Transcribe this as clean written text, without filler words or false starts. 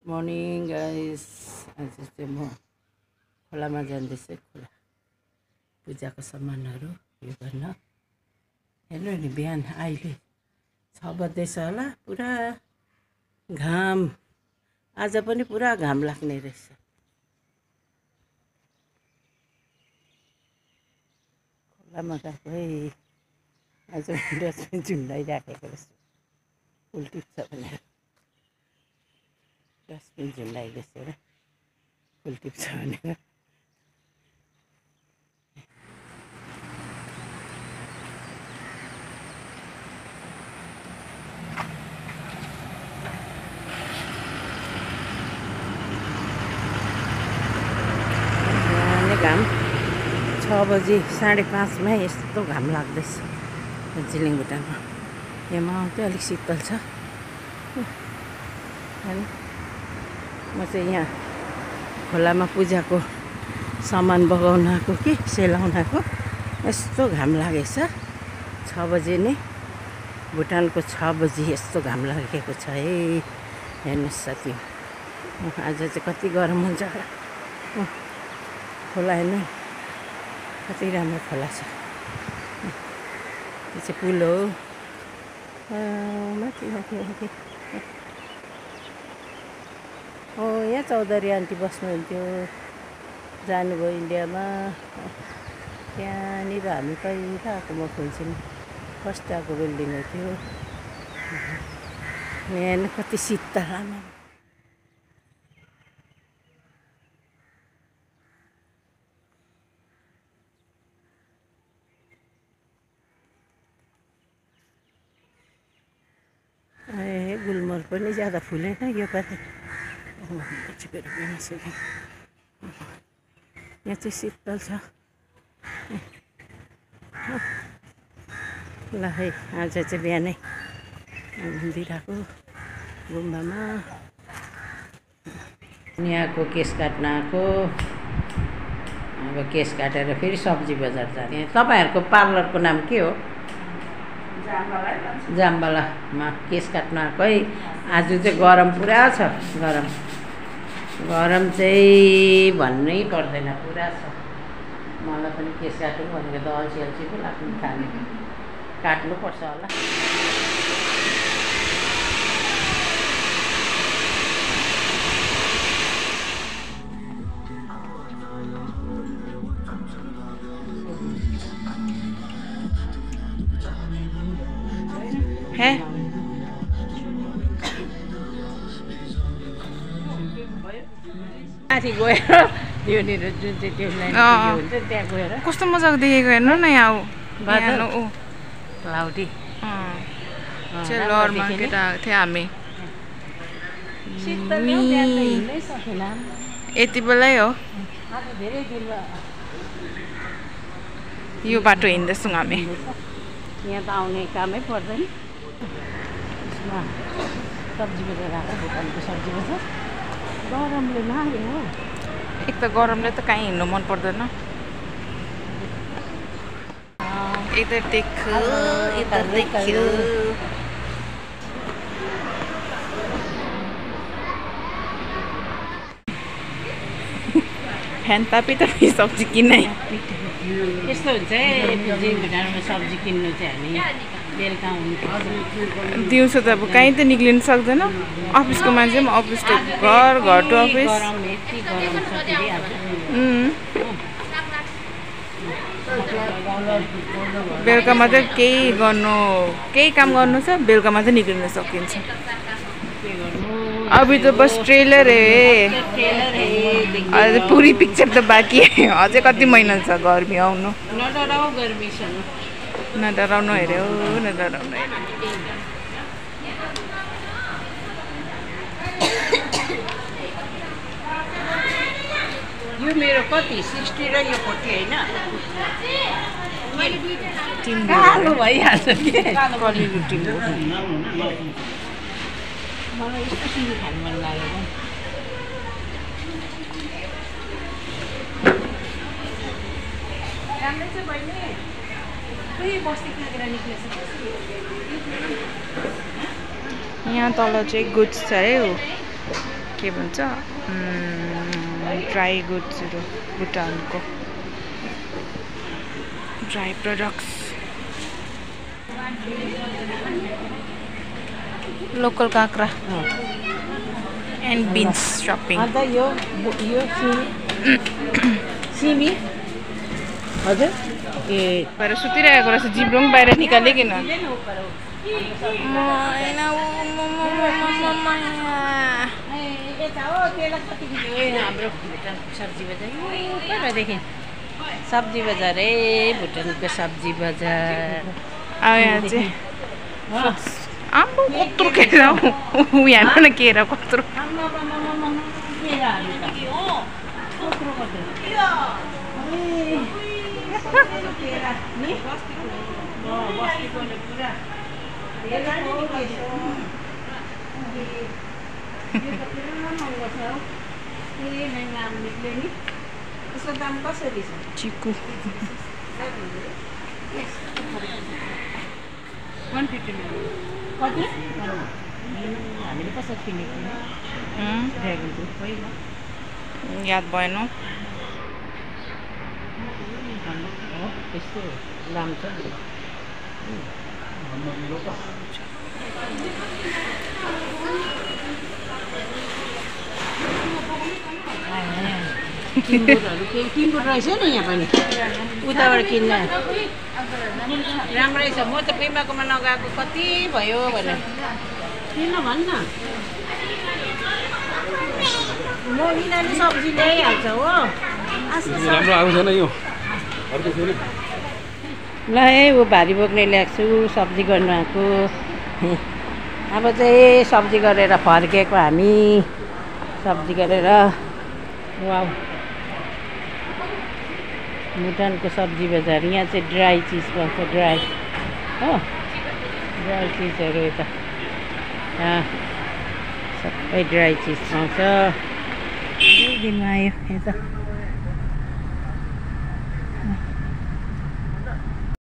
Morning guys. आज चाहिँ म खोलामा जाँदैछु। खोला पूजाको सामानहरू यो गर्न। हेर्नु नि बिहान अहिले 6 बज्दैछ होला। पुरा घाम, आज पनि पुरा घाम लाग्ने रहेछ। खोलामा गएको है। आज डस्टबिन झुन्डाइराखेको रहेछ, उल्टी छ भनेर। डस्टबिन झुन्डाइरहेछ र फुल टिप्छ भनेर। घाम 6 बजी 5:30 मा यस्तो घाम लाग्दैछ दार्जिलिङ भुटानमा। यहाँ चाहिँ अलिक शीतल छ। म चाहिँ यहाँ खोलामा पूजाको सामान बगाउन आएको कि सेलाउन आएको। यस्तो घाम लागेछ 6 बजे नै। भुटानको 6 बजी यस्तो घाम लागेको छ है। हेर्नुहोस् साथी, आज चाहिँ कति गरम हुन्छ। खोला हेर्नु कति राम्रो खोला छ। त्यो चाहिँ पुल हो। माथि माथि माथि हो। यहाँ चौधरी आन्टी बस्नुहुन्थ्यो, जानुभयो इन्डियामा। त्यहाँनिर हामी पहिला आएको, म फुन्सिल फर्स्ट आएको बिल्डिङ हो त्यो। यहाँ कति शीतल। आमा ए गुलमोहर पनि ज्यादा फुलेन यो पालि। यहाँ चाहिँ शीतल छ। ल है, आज चाहिँ बिहानै घुमिरहेको गुम्बामा। यहाँको केस काट्न आएको। अब केस काटेर फेरि सब्जी बजार जाने। तपाईँहरूको पार्लरको नाम के हो? जामबालामा केस काट्न आएको है। आज चाहिँ गरम पुरा छ। गरम चाहिँ भन्नै पर्दैन, पुरा छ। मलाई पनि केस काटौँ भनेको त अल्छी पो लाग्नु थाल्यो। काट्नुपर्छ होला। हे माथि गएर त्योनिर जुन चाहिँ त्यो लाइन हुन्छ त्यहाँ गएर कस्तो मजाको देखेको हेर्नु न। यहाँ क्लाउडी लहर मार्केट आएको थियो हामी। यति बेलै हो। यो बाटो हिँड्दैछौँ हामी। यहाँ त आउने कामै पर्दैन। सब्जी बजार आएको, भुटानको सब्जी बजार। गरमले माग्यो हो। एक त गरमले त कहीँ हिँड्नु मन पर्दैन। इधर देखो, इधर देखो। फ्यान तापी सब्जी किन्ने यस्तो हुन्छ है। भुटानमा सब्जी किन्नु चाहिँ हामी बेलुका आउनु। दिउँसो त अब कहीँ त निक्लिनु सक्दैन। अफिसको मान्छे पनि अफिस टु घर, घर टु अफिस। बेलुका मात्रै केही काम गर्नु छ, बेलुका मात्रै निक्लिन सकिन्छ। अभी तो बस ट्रेलर है। अझै पूरी पिक्चर त बाँकी है। अझै कति महिना छ गर्मी आउनु। नडराउनु हेऱ्यो, नडराउनु हेऱ्यो। यो मेरो कति 60 र यो 40 होइन। कालो भइहाल्छ कि कलिलो टिम्बु। मलाई यस्तो सिमी खानु मन लागेको। राम्रै छ बहिनी। बस्ती काटेर निक्लेछ। यहाँ तल चाहिँ गुड्स छ है। के भन्छ ड्राई गुड्सहरू भुटानको ड्राई प्रडक्ट्स लोकल काँक्रा एन्ड बिन्स सपिङ अन्त यो सिमी हजुर ए भएर सुतिरहेको रहेछ जिब्रो पनि बाहिर निकालिकन हाम्रो भुटानको सब्जी बजार पहिलादेखि सब्जी बजार भुटानको सब्जी बजार अब यहाँ चाहिँ आम्बो कत्रो केरा यहाँ न केरा कत्रो यसको दाम कसरी छ चिकु 150 कति हामीले कसरी किनेको ड्रागन फ्रुट पहिला याद भएन त्यस्तो दाम छ टिम्बुर रहेछ नि यहाँ पनि उताबाट किन्न राम्रो रहेछ म त पेमाकोमा नगएको कति भयो भने किन भन् न म यिनीहरूले सब्जी ल्याइहाल्छ हो राम्रो आएको छैन यो अर्को छैन ल ऊ भारी बोक्ने ल्याएको छु सब्जी गर्नु आएको अब चाहिँ सब्जी गरेर फर्केको हामी सब्जी गरेर वाउ भुटानको सब्जी बजार यहाँ चाहिँ ड्राई चिज पाउँछ ड्राई हो ड्राई चिजहरू यता सबै ड्राई चिज पाउँछ दिनमा आयो यता